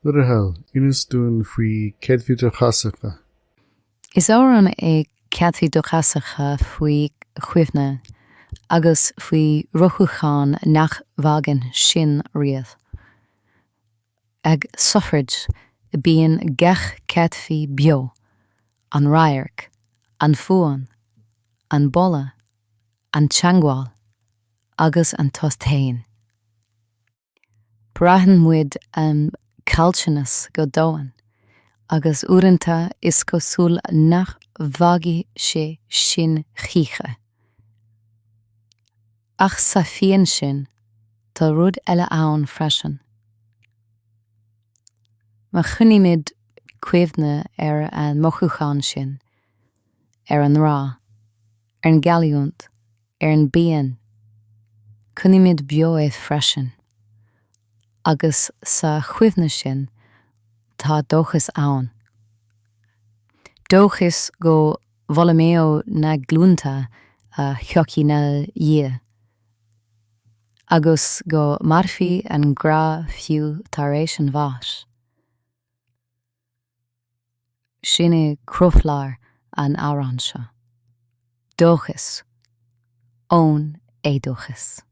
Le do thoil, inis dúinn faoi Céadfaí Dúchasacha. Is amhrán é Céadfaí Dúchasacha faoi chuimhne agus faoi mhothúcháin nach bhfágann sinn riamh. Ag sochraid, bíonn gach céadfaí beo, an radharc, an fuaim, an boladh, an teagmháil agus an tost féin. Braitheann muid an caillteanas go domhain agus uaireanta is cosúil nach bhfágfaidh sé sinn choíche. Ach sa phian sin, tá rud eile ann freisin. Má choinnímid cuimhne ar an mothúchán sin, ar an ngrá, ar an gcailliúint, ar an bpian, coinnímid beo é freisin. Agus sa chuimhne sin, tá dóchas ann. Dóchas go bhfoghlaimeoidh na glúnta a thiocfaidh ina dhiaidh, agus go mairfidh an grá fiú tar éis an bháis. Sin é croílár an amhráin seo. Dóchas ón éadóchas.